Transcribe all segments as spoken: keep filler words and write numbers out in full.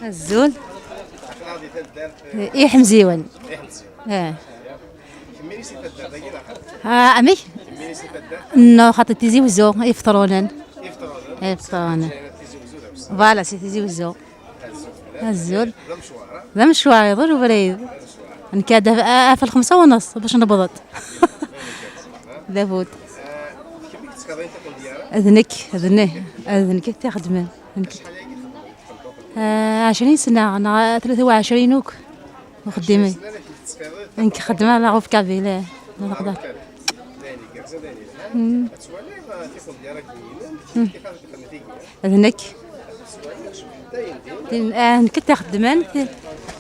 Azul. Iḥemziwen. Eh. Ah, amek? No, xaṭi Tizi Wezzu, Ifeṭṭrunen. Ifeṭṭrunen. Voilà, si Tizi Wezzu. Azul. D amecwar, iḍul ubrid. Nekk ad af-, af lxemsa u nneṣ bac newweḍ-d. Labud. D nekk, d nekk, d nekk i t-ixedmen. D nekk. Ah, ɛecrin sna, neɣ tlata u ɛecrin akk. Uxeddim. Nekk xeddmeɣ la robe kabyle, la nexdem. Mm. D nekk. Tin, ah, nekk i t-ixeddmen, ti-,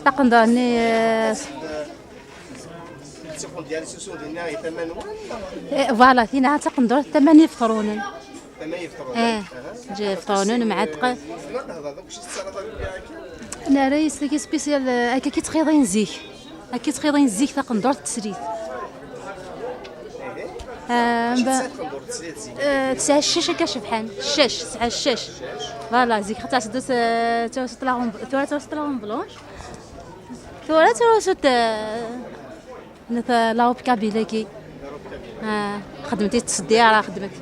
taqendurt-nni, eh, eh, voilà, tina d taqendurt tama n Ifeṭṭrunen. Eh, Ifeṭṭrunen, mɛad qa-, nara yis tagi spécial, eh, akka ki ttxiḍin zik. Akka i ttxiḍin zik taqendurt n teslit. Ah, mba-, eh, tesɛa ccac akka cebḥen. Ccac, tesɛa ccac. Voilà, zik xaṭer teddu s-, eh, tura s tlaren-, tura tura s tlaron blanche. Tura tura s-, eh, net-, la robe kabyle-agi. Ah, xedmet-itt s ddiyara, xedmet.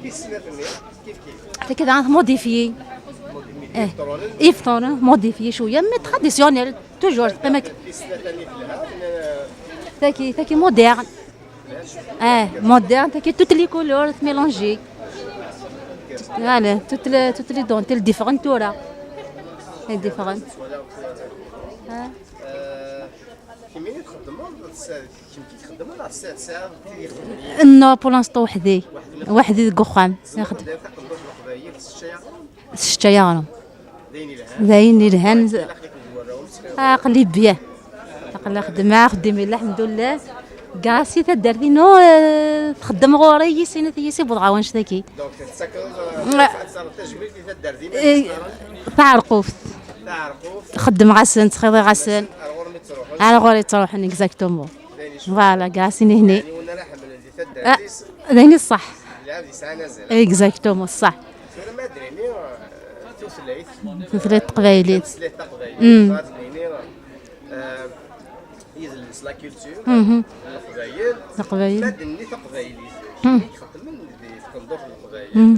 Tagi daɣen tmodifiyi. Eh, Ifeṭṭrunen, modifiyi cwiya, mais traditionnel, toujours, teqqim akka. Tagi, tagi moderne. Eh, moderne, tagi toutes les couleurs mélangées. Voilà, toutes les, toutes les dentelles différentes tura. Et différentes. Ah. Kemmini txeddmeḍ, tsa-, kemm ki txeddmeḍ, neɣ tsa-, tesɛiḍ tid ixedmen yid-k? Non, pour l'instant weḥd-i. Weḥd-i deg uxxam. Ixeddem. Taqendurt n Leqbayel tesseččay aɣrum? Tesseččay aɣrum. D ayen ilhan. D ayen ilhan. Aql-i bien. Aql-i xeddmeɣ, axeddim yella, lḥemdullah. Grâce i taddart-inu, eh, txeddem ɣur-i, yis-, yis-, yis-, yewweḍ ɣer wanect-dagi. Donc, tettakeḍ, eh, tettakeḍ tajmilt i taddart-im, eh, Taɛerquft. Taɛerquft. Xeddmeɣ-asen, ttxiḍiɣ-asen. Ar ɣur-m i ttruḥun? Ar ɣur-i ttruḥun, exactement. D ayen icebḥen. Voilà, grâce i nihni. Yeɛni win ara ḥemmlen di taddart-is. Ah, d ayen i ṣṣeḥ. Lɛebd yesɛan azal. Exactement, ṣṣeḥ. Tura ma ad d-nini, eh, tutlayt. Tutlayt taqbaylit. Tutlayt taqbaylit. Mm. Ma ad d-nini, eh, yidles, la culture, mhm, n Leqbayel. Leqbayel. Ma d-nni taqbaylit, mm, i ixeddmen di tqendurt n Leqbayel. Mm.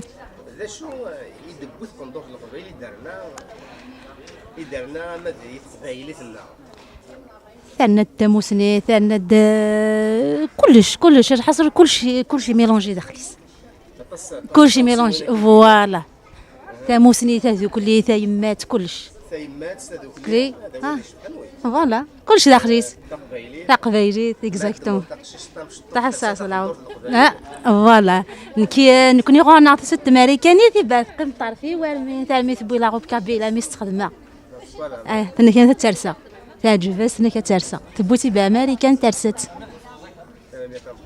D acu, eh, i d-tewwi tqendurt n Leqbayel i d-terna, i d-terna ama d i teqbaylit-nneɣ? Terna-d tamusni, terna-d, eh, kullec, kullec, lḥaṣel kullec, kullec mélangé daxel-is. Aṭas, aṭas. Kullec mélangé, voilà. Tamusni, tadukli, tayemmat, kullec. Tayemmat, tadukli, kli, d awal, ah, icebḥen, wi. Voilà, kullec daxel-is. Taqbaylit. Taqbaylit, exactement. Taqcict tamecṭuḥt, taḥessas, la. Ah, voilà. Nekki, nekkni ɣur-neɣ tasutt tmarikanit, iba teqqim ṭṭerf-iw armi, armi tewwi la robe kabyle, armi s-tt-xedmeɣ. Voilà. Ah, tenna kan ad tt-rseɣ. Teɛǧeb-as, tenna kan ad tt-rseɣ. Tewwi-tt iba Marikan, tersa-tt.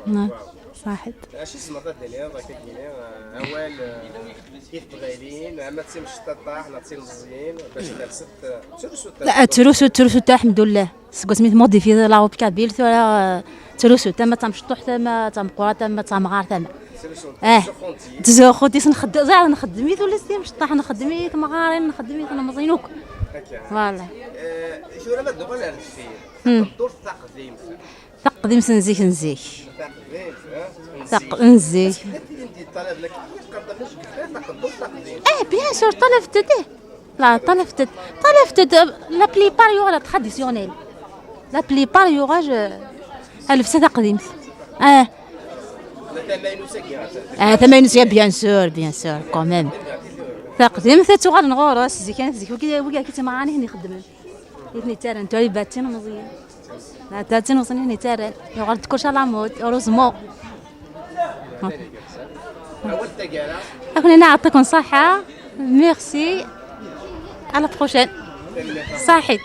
Ah, ṣaḥit. Acu tzemreḍ ad d-tiniḍ, akka d-yini, eh, awal, eh, i teqbayliyin, ama d timecṭaṭaḥ, neɣ d tilmeẓyin, bac ad tersed, eh, ttrusu-, la, ttrusu, ttrusu, alḥemdullah. Seg wasmi tmodifiḍ la robe kabyle, tura, eh, ttrusu, tama d tamecṭuḥt, tama d tameqqrant, tama d tamɣart, tama. Ttrusu, eh, ttzuxxunt-iyi. Ttzuxxunt-is, nxeddem, ẓer, nxeddem-it ula s timecṭaḥ, nxeddem-it temɣarin, nxeddem-it ilemẓiyen akk. Akka. Voilà. Eh, tura ma d-nuɣal ar deffir, hmm, taqendurt taqdimt. Taqdimt n zik, n zik. Taqdimt, eh? Taq-, n zik. Est-ce que d tin i d-yeṭṭalaben akken i qqaren tamacint, taqendurt taqdimt? Eh, bien sûr, ṭṭalabet-d, eh. La, ṭṭalabet-d. Ṭṭalabet-d, eh, la plupart yuɣal traditionnel. La plupart yuɣal, eh, llebsa taqdimt. Eh. La tamaynut-agi, eh, tamaynut-agi, bien sûr, bien sûr, quand même. Taqdimt ad tuɣal n ɣur-s, zik, zik, wigi, wigi, akka d timɣarin i ten-ixeddmen. I ten-ittarran, tura iba d tinmeẓyin. D tinmeẓyin i ten-ittarran. Yuɣal-d kullec à la mode, heureusement. Awal n taggara. Akni neɛṭiken ṣṣeḥḥa. Merci. À la prochaine. Ṣaḥit.